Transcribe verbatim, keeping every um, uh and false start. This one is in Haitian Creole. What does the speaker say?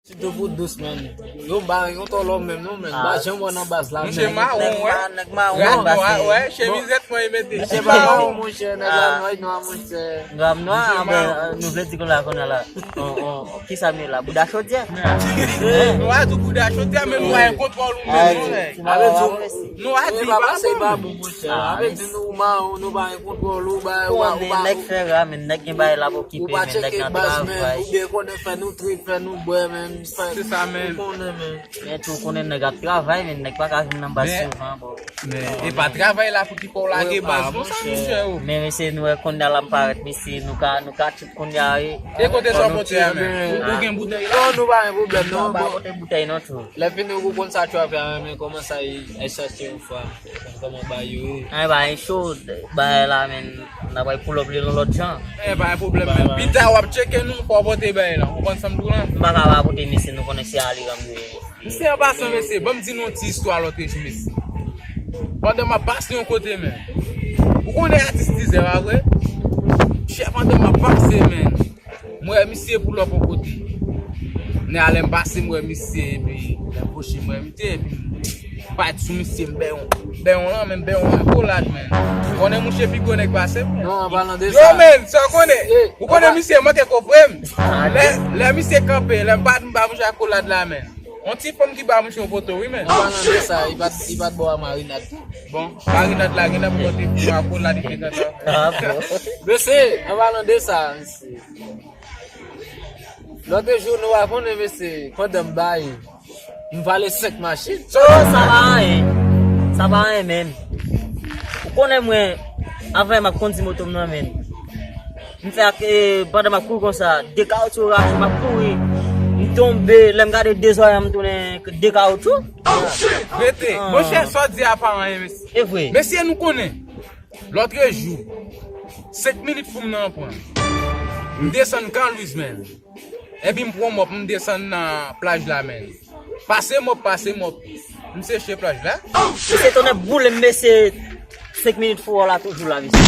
Sitou pou dous, menn. Yo ba yon tòlò menm, non, menn. Ba janm wè nan baz la, menn. Nèg mawon, wè. Nèg mawon, rad nwa, wè, chemizèt mwen mete. Misye pa mawon, monchè, nèg la nwa, nwa, monchè. Nwa, nwa, nou vle di konn la, konn la. Kisa m ye la? Bouda chodyè? Nou a di bouda chodyè, men nou pa gen kontwòl ou menm, non, nèg. Nou a di pa pase babou, monchè. Avè di nou mawon, nou pa gen kontwòl ou, ba, ou pa, ou pa, nèg fè ra, men nèg gen bagay la pou okipe, men nèg nan travay. Ou byen konnen fè nou trip, fè nou bwè, men fè, se sa menm. Ou konnen, men. Men tou konnen nèg ap travay, men nèg pa ka vin nan baz souvan, bon. Men e pa travay la pou ki fè w lage baz konsa, monchè, o. Men mesye, nou wè kounye a la m parèt, mesye, nou ka, nou ka trip kounye a, wi. E kote sa w pote a menm? Ou gen boutèy la? Non, nou pa gen pwoblèm, non. Nou pa pote boutèy, non, tou. Lè fini, ou konn sa travay a, men kòman sa, ay chache yon fwa. Kòman ba yo? Ay, ba, e cho, bagay la, men, n ap al pull up li yon lòt jan. E, pa gen pwoblèm, men. Pita, w ap tcheke nou, fò w pote bagay la. Ou konn sa m di w la? M pa ka pa pote, mesye, nou konnen se ale ranm yo ye. Mesye, an pasan, mesye, ban m di nou yon ti istwa lòt jou, mesye. Pandan m ap pase yon kote, men. Ou konnen atis Tizè, pa vre? Chè, pandan m ap pase, men. M wè misye pull up yon kote. Nè a lè m pase, m wè misye, epi lè m pwoche, m wè misye, epi m pa t sou misye, m bè yon, bè yon lan, men m bè yon akolad, men. Konnen mouche pi gwo nèg pase m, men. Non, an palan de sa. Yo, men, sa w konnen? Ou konnen misye manke kofre m. Lè, lè misye kanpe, lè m pa t, m ba mouche akolad la, men. Yon ti fanm ki ba mouche yon poto, wi, men. An palan de sa, li pa t, li pa t ba w a marinad tou. Bon, marinad la, gen nan pote pou akolad li te gentan. Ah, bon. Mesye, an palan de sa, mesye. Lòt jou, nou pa konnen, mesye, pandan m bay, m vale senk machin. Oh, sa pa anyen. Sa pa anyen, menn. Ou konnen mwen, avè m ap kondi moto m nan, menn. M fè ak, eh, pandan m ap kouri konsa, de kawotchou rache, m ap kouri. M tonbe, lè m gade de zòrèy m tounen de kawotchou. Rete. Monchè, sa w di a pa anyen, mesye. E vre. Mesye, nou konnen. Lòt jou, senk minit pou m nan pran. M desann Kan Lwiz, menn. Epi m pran mòp, m desann nan plaj la, menn. Pase mòp, pase mòp. M seche plaj la. Mesye, tonnè boule m, mesye. Senk minit fou la toujou la, mesye.